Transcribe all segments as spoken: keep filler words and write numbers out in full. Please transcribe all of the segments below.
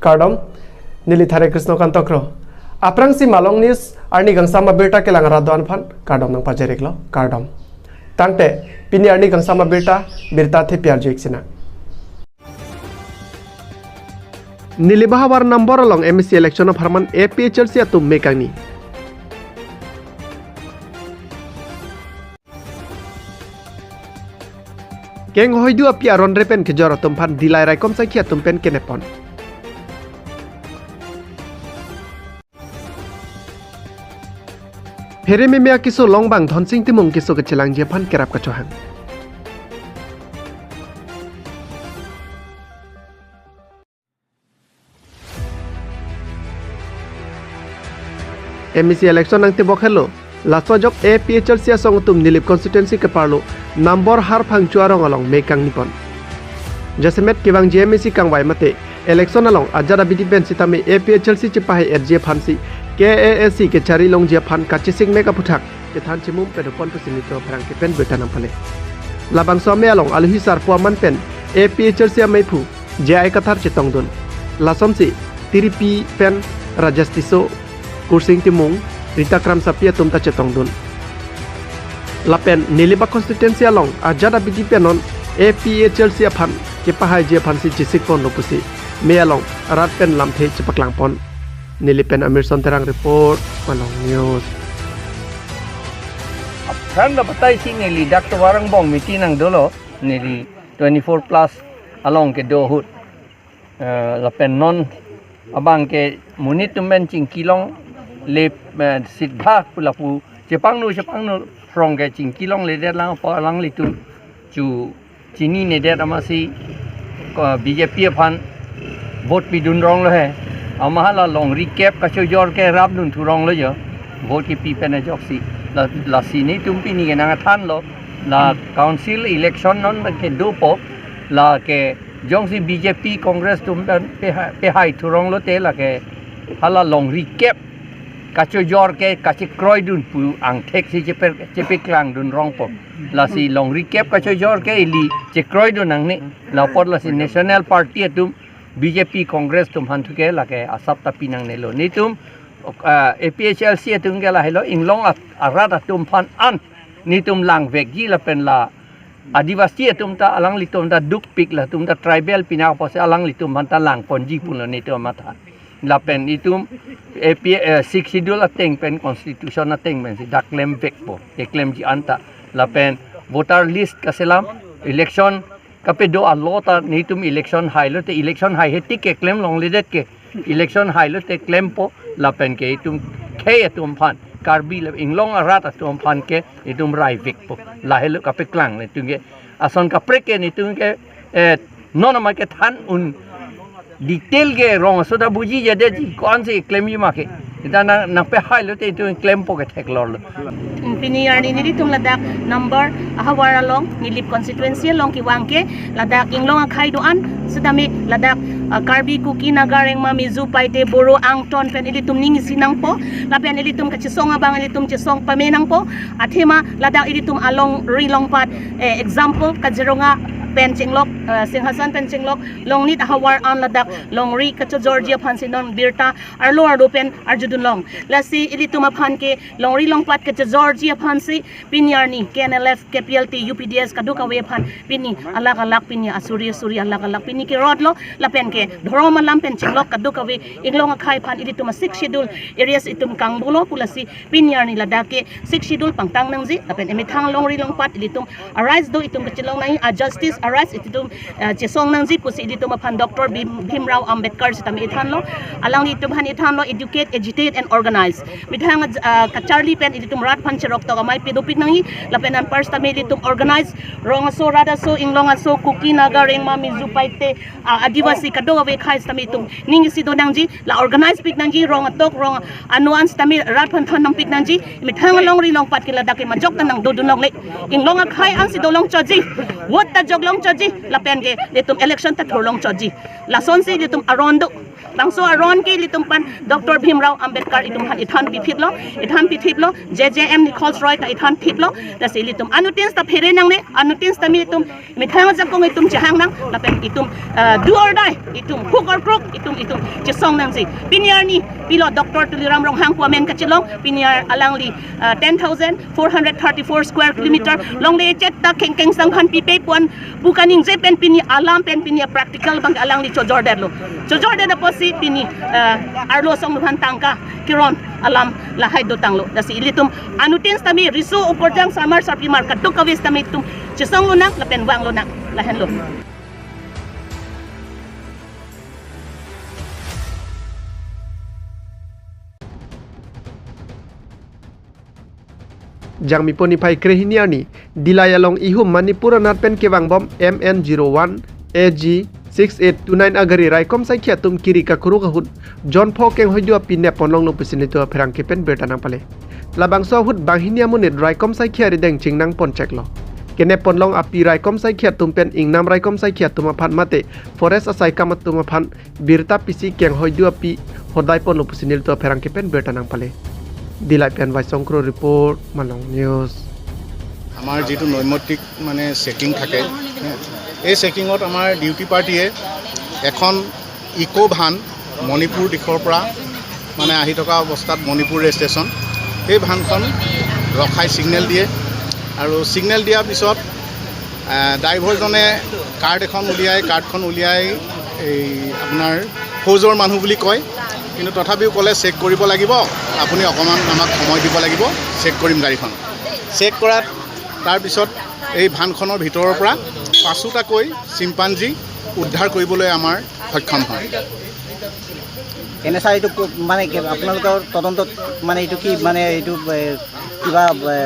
Kardom, neli Thare Krishna Kantokro. Aphrangsi Malong News arni kangsam abirta kelang arat do-an aphan kardom nangpajir-iklo, kardom. Tangte, pini arni kangsam abirta, birta thepi arju-ik sinang. Nilip ahavar number along M A C election apharman A P H L C atum me kangni. Keng hoidu api aron re pen kejor atum aphan Dillai raikom sangkhi atum pen kenepon. Phere meme akeso along bang Dhonsing Timung keso kachelangji aphan kerap kachohang. M A C election nangtebok helo, laso ajok A P H L C asong atum Nilip constituency keparlo, number har phangcho arong along me kangnipon. Jasemet kevangji M A C kangvai mate, election along ajat abidi pen sitame A P H L C chepahai-etji aphansi, K A A C kechari longji aphan kachesik mek aphuthak kethan chimum pedopon pusi nelitum aphrang ke pen birta nangpale. Labangso amei along aluhi sarpo aman pen A P H L C ameiphu J I Kathar chetongdun. Lasonsi Tiripi pen Rajesh Tisso, Kursing Timung, Rita Kramsapi atum ta chetongdun. Lapen Nilip a constituency along ajat abidi pen non A P H L C aphan kepahaiji aphansi chesikponlo pusi mei along rat pen lamthe chepaklangpon. Nilip pen Amirson Terang report, Malong News. Aphrang ta batai si neli dak tovar angbong meeting nangdolo, neli twenty-four plus along kedo ahut. Eh, lapen non abang ke monit atum pen chingki longle, eh, sitbha pu lapu chepangno chepangno phrong ke chingki longledet lang apot alanglitum chu chininedet amatsi ko B J P aphan vote pidun ronglo he. Amat hala longri kep kachojor ke rapdun thu ronglo jo. Vote kepi pen ajoksi. La, lasi nelitum pini ke nangthanlo. La council election non ke dopo. Lake jongsi B J P Congress atum pen pehai, pehai thu ronglote lake hala longri kep kachojor ke kachekroidun pu angthek si chepe, chepeklangdun rongpo. Lasi longri kep kachojor ke ili chekroidun nangne. La apot lasi National Party atum B J P Congress atum aphan thu ke lake asap ta pi nangnelo. Nelitum, ah, A P H L C atum ke lahelo inglong at-, arat atum aphan an nelitum langvekji lapen la Adivasi atum ta alanglitum ta dukpik, latum ta tribal pinak apotsi alanglitum aphan ta langponji pulo nelitum amatha. Lapen itum A P, eh, Sixth Schedule ateng pen Constitution ateng pensi dak klemvekpo, keklemji anta. Lapen voter list kaselam, election kapedo alo ta nelitum election hailote, election haihe tik keklem longledet ke. Election hailote klempo, lapen ke itum khei atum aphan, Karbi le inglong arat atum aphan ke itum raivekpo. Lahelo kapeklang nelitum ke. Ason kaprek ke nelitum ke, eh, non amat kethan un detail ke rong aso ta bujijadetji ko-ansi klemji ma ke. Ita nang, nangpehailote itum klempo ke theklorlo. Pini arni nelitum ladak number ahavar along, Nilip constituency along kevang ke, ladak inglong akhei do-an, sitame ladak, ah, Karbi, Kuki, Naga, Rengma, Mizo, Paite, Boro, Angton pen ilitum ning isi nangpo, lapen ilitum kachesong abang ilitum chesong pame nangpo, athema ladak ilitum alongri longpat, eh, example, Kaziranga pen chenglok, eh, Singhason pen chenglok, Longnit ahavar an ladak longri kachojorji aphansi non birta arlo arlo pen arjudunlong. Lasi ilitum aphan ke longri longpat kachojorji aphansi pini arni K N L F, K P L T, U P D S kadokave aphan pini alak alak pini asuri asuri alak alak pini kerodlo lapen ke dhorom alam pen chenglok kadokave inglong akhei aphan ilitum a Sixth Schedule areas itum kangbolo pu lasi pini arni ladak ke Sixth Schedule pangtang nangji lapen emethang longri longpat ilitum a rights do itum kachelong nangji, a justice, a rights itum, eh, chesong nangji pusi ilitum aphan Doctor Bhim, Bhimrao Ambedkar sitame ithanlo, alanglitum aphan ithanlo, educate, agitate and organize. Methang, ah, kacharli pen ilitum rat aphan cheroktok amei pedopik nangji, lapen anpar sitame ilitum organize, rong aso, rat aso, inglong aso, Kuki, Naga, Rengma, Mizo, Paite, ah, Adivasi kadokave akhei sitame itum ning isi do nangji, la organize pik nangji, rong atok, rong ano an sitame rat aphan than nangpik nangji, methang longri longpat ke ladak ke majok ta nangdodun longle. Inglong akhei ansi dolong choji, vote ta jok long choji, lapen ke ilitum election ta thurlong choji. Lasonsi ilitum aron do. Bangso aron ke ilitum aphan Doctor Bhimrao Ambedkar itum aphan ithan pithiplo, ithan pithiplo, J J M Nichols Roy ta ithan thiplo, lasi ilitum anuttin seta phere nangne, anuttin seta mi itum methang ajakong itum chehang nang, lapen itum, ah, do or die, itum hook or crook, itum, itum chesong nangji. Pini arni pilo Doctor Tuliram Ronghang pu amen kachelong, pini ar alangli, ah, ten thousand four hundred thirty-four square kilometer longle chet ta khengkheng sang aphan pipe pu-an pu kaningje pen pini alam pen pini practical abang alangli chojordetlo. Chojordet apotsi pini, ah, arlo asong aphan tangka keron alam lahai dotanglo. Lasi ilitum anuttin seta mi riso okorjang sarmar sarpimar kadokave seta mi itum chesong lonang lapen vang lonang, lahenlo. Jangmi pon niphai krehini arni, Dillai along ihum Manipur anat pen kevangbom M N zero one A G six eight two nine agari raikom saikhi atum kiri kakruk ahut, jon pho kenghoidu api nep ponlonglo pusi nelitum apherangke pen birta nangpale. Labangso ahut banghini amonit raikom saikhi arideng chingnang poncheklo. Kenep ponlong api raikom saikhi atum pen ingnam raikom saikhi atum aphan mate forest asaikam atum aphan birta pisi kenghoidu api hodai ponlo pusi nelitum apherangke pen birta nangpale. Dillai pen Vaisong Kro report, Malong News. আমাৰ যিটো নৈমিত্তিক মানে চেকিং থাকে, এই চেকিঙত আমাৰ ডিউটি পাৰ্টিয়ে এখন ইক' ভান মণিপুৰ দিশৰ পৰা মানে আহি থকা অৱস্থাত মণিপুৰ ৰেল ষ্টেচন, সেই ভানখন ৰখাই ছিগনেল দিয়ে আৰু ছিগনেল দিয়াৰ পিছত আহ, ড্ৰাইভাৰজনে কাৰ্ড এখন উলিয়াই, কাৰ্ডখন উলিয়াই এই আপোনাৰ ফৌজৰ মানুহ বুলি কয়, কিন্তু তথাপিও ক'লে, "চেক কৰিব লাগিব, আপুনি অকণমান আমাক সময় দিব লাগিব, চেক কৰিম গাড়ীখন।" চেক কৰাত তাৰপিছত এই ভানখনৰ ভিতৰৰ পৰা পাঁচোটাকৈ চিম্পাঞ্জী উদ্ধাৰ কৰিবলৈ আমাৰ সক্ষম হয়। এনে ছাৰ, এইটো ক-, মানে কি আপোনালোকৰ তদন্তত মানে এইটো কি, মানে এইটো, এ, কিবা, এ,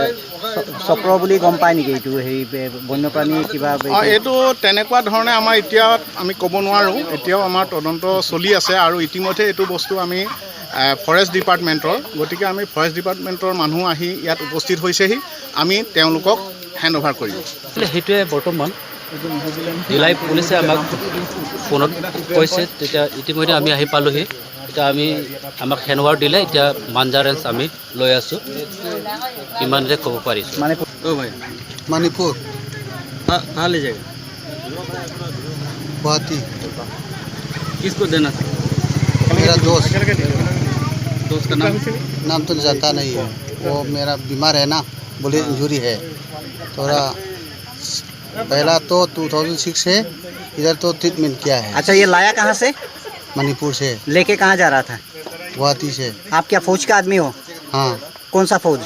চ-, চক্ৰ বুলি গম পায় নেকি? এইটো হেৰি, এ, বন্যপ্ৰাণী কিবা, অ, এইটো এইটো তেনেকুৱা ধৰণে আমাৰ এতিয়া আমি ক'ব নোৱাৰোঁ। এতিয়াও আমাৰ তদন্ত চলি আছে আৰু ইতিমধ্যে এইটো বস্তু আমি, এ, ফৰেষ্ট ডিপাৰ্টমেণ্টৰ, গতিকে আমি ফৰেষ্ট ডিপাৰ্টমেণ্টৰ মানুহ আহি ইয়াত উপস্থিত হৈছেহি। আমি তেওঁলোকক হেণ্ড অভাৰ কৰিম। আচলতে সেইটোৱে বৰ্তমান ডিলাই পুলিচে আমাক ফোনত কৈছে, তেতিয়া ইতিমধ্যে আমি আহি পালোহি। এতিয়া আমি, আমাক হেণ্ড অভাৰ দিলে, এতিয়া মাঞ্জা ৰেঞ্জ আমি লৈ আছোঁ, ইমানতে ক'ব পাৰিছোঁ। মানে ओ भाई, मणिपुर। कहाँ, कहाँ ले जाएगा? गुवाहाटी। किसको देना था? मेरा दोस्त। दोस्त का नाम? नाम तो जानता नहीं है, वो मेरा बीमार है ना, बोले इंजरी है थोड़ा। पहला तो टू थाउजेंड सिक्स से इधर तो ट्रीटमेंट किया है। अच्छा, ये लाया कहाँ से? मणिपुर से। लेके कहाँ जा रहा था? गुवाहाटी से। आप क्या फौज का आदमी हो? हाँ। कौन सा फौज?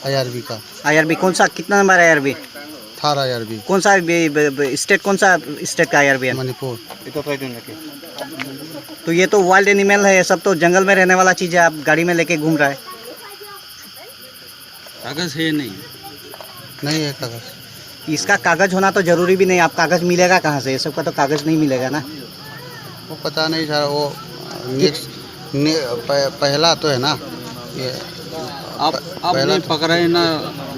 आईआरबी का। आईआरबी कौन सा, कितना नंबर आईआरबी? Third IRB. कौन सा बे-, बे-, बे-, स्टेट, कौन सा स्टेट का आईआरबी है? मणिपुर। तो ये तो वाइल्ड एनिमल है, ये सब तो जंगल में रहने वाला चीज है, आप गाड़ी में लेके घूम रहा है। कागज है या नहीं? नहीं है कागज। इसका कागज होना तो जरूरी भी नहीं, आप कागज मिलेगा कहाँ से? ये सबका तो कागज नहीं मिलेगा ना। वो पता नहीं सर, वो नेक्स्ट, ने, प-, पहला तो है ना ये। आप, प-, आपने पहला तो पकड़ा है ना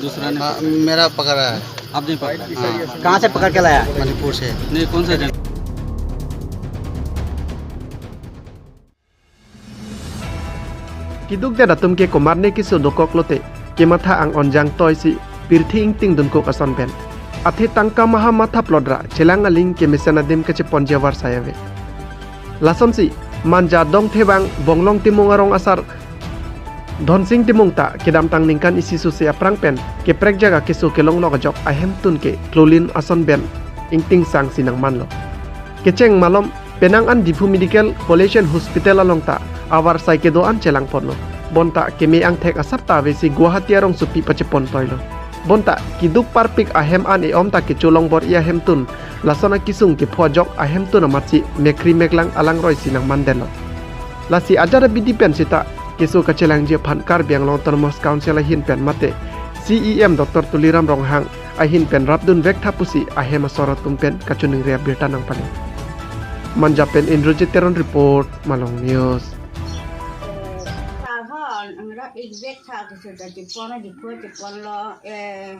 दूसरा ने हाँ, पकड़ा? मेरा पकड़ा है। आपने पकड़ा? हाँ। कहाँ से पकड़ के लाया? मणिपुर से। नहीं, कौन सा जगह? Keduk det atum ke komatne keso dokok lote kematha ang-on jangtoi si pirthe ingting dunkok ason pen. Athe tangka maha matha plot ra chelang aling kemesen adim kacheponji avarsai ave. Lasonsi Manja Dongthevang Bonglong Timung arong asar Dhonsing Timung ta kedamtang ningkan isi susi aphrang pen keprek jaga keso kelonglok ajok ahemtun ke klolin ason pen ingting sangsi nangmanlo. Kecheng malom penang an Diphu Medical College and Hospital along ta avarsai kedo-an chelangponlo. Bonta keme angthek asap ta avesi Guwahati arongsopi pachepontoilo. Bonta keduk parpik ahem an e-om ta kecho longbor-i ahemtun lason akesung kepho ajok ahemtun amatsi mekkri meklang alangroi si nangmandetlo. Lasi ajat abidi pen seta keso kachelangji aphan Karbi Anglong Autonomous Council ahin pen mate C E M Doctor Tuliram Ronghang ahin pen rapdunvek tha pusi ahem asor atum pen kachiningri abirta nangpale. Manja pen Indrajit Teron report, Malong News. Sahon, ang rat igbek tha kesudah jepon, jepon, jepon lo, eh,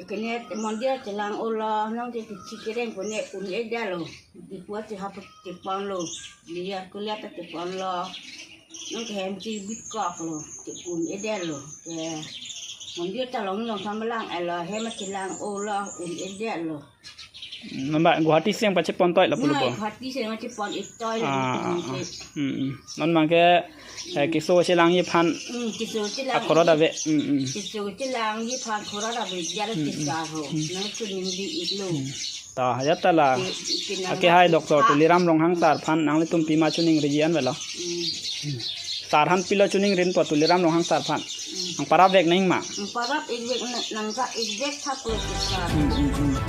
Kene mondir chelang-olo, nang ke kichi kereng pone un-edetlo. Dipo chehap cheponlo. Liar kuliar ta cheponlo. Nang ke hem chebikoklo. Che un-edetlo. Ke mondir ta long long samlang elo, hem chelang-olo, un-edetlo. Namba Guwahati si nangpachepon toi lapu lo Nai, bo. Guwahati si nangpachepon itoi Ah, lo. Ah, ah. Hmm, hmm. Non abangke, eh, keso chelangji aphan Hmm, keso chelang. Akhorot ave. Hmm, hmm. Keso chelangji aphan khorot ave, jalo Hmm, hmm. Chesar ho. Hmm. Nang chiningri-iklo. Hmm. Ta, ya ta la. Ke, ke nang Ake hai doctor Ah. Tuliram Ronghang sir aphan nanglitum pima chiningri-ji an avelo. Hmm. Sir aphan pilo chiningri-ikpo Tuliram Ronghang sir aphan. Hmm. Nangparap vek nang ma. Nangparap-ik vek nang, nang ka-ik vek thaplo Chesar. Hmm, hmm, hmm.